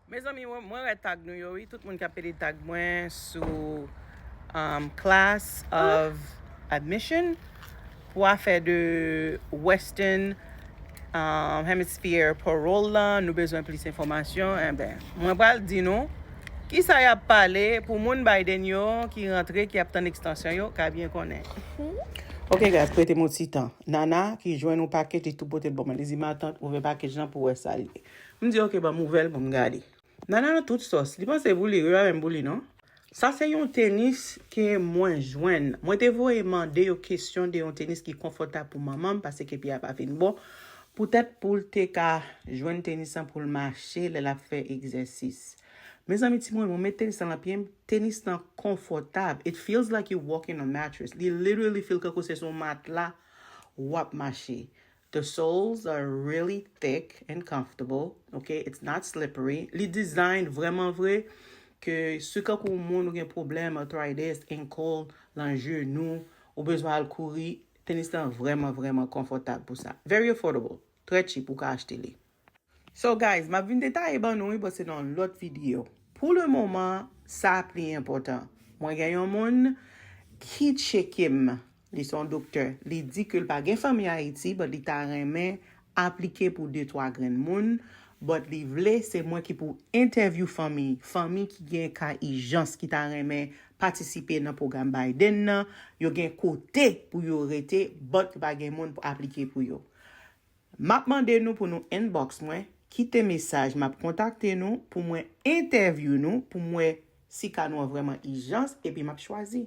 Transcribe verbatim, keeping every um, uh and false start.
Mezanmi, mwen, mwen wè tag nou yo, wi. Tout moun k ap pede tag mwen sou um, class of admission pou afè de Western um, Hemisphere parole la. Nou bezwen plis enfòmasyon. Enben, mwen pral di nou kisa y ap pale pou moun Biden yo ki rantre, ki ap tann ekstansyon yo, ka byen konnen. Ok, guys, prete m yon ti tan. Nana ki jwenn yon package, li tou pote l ban mwen. Li di, "Matant, ouvè package lan pou wè sa l ye." M di, "Ok, ban m ouvè l pou m gade." Nana nan tout sòs. Li panse pou li, wi, pa menm pou li, non. Sa se yon tenis ke mwen jwenn. Mwen te voye mande yo kesyon de yon tenis ki konfòtab pou manman m, paske pye a pa fin bon. Poutèt pou l te ka jwenn tenis lan pou l mache lè l ap fè egzèsis. Mezanmi, timoun, mwen met tenis lan nan pye m, tenis lan konfòtab. It feels like you walking on mattress. Li literally feel kankou se sou matla w ap mache. The soles are really thick and comfortable. Okay, it's not slippery. Li design vrèman vre ke si kankou moun ou gen pwoblèm arthritis, ankle, lan jenou, ou bezwen al kouri, tenis lan vrèman, vrèman konfòtab pou sa. Very affordable. Trè cheap, ou ka achte li. So guys, m ap vin detaye ban nou wi, but se nan lòt videyo. Pou le moman, sa pli enpòtan. Mwen gen yon moun ki tcheke m. Li se yon doktè. Li di ke l pa gen fanmi Ayiti, but li ta renmen aplike pou de twa grenn moun. But li vle se mwen ki pou entèvyou fanmi. Fanmi ki gen ka ijans, ki ta renmen patisipe nan pwogram Biden nan. Yo gen kote pou yo rete, but yo pa gen moun pou aplike pou yo. M ap mande nou pou nou inbox mwen, kite mesaj, m ap kontakte nou pou mwen entèvyou nou, pou m wè si ka nou an vrèman ijans, epi m ap chwazi.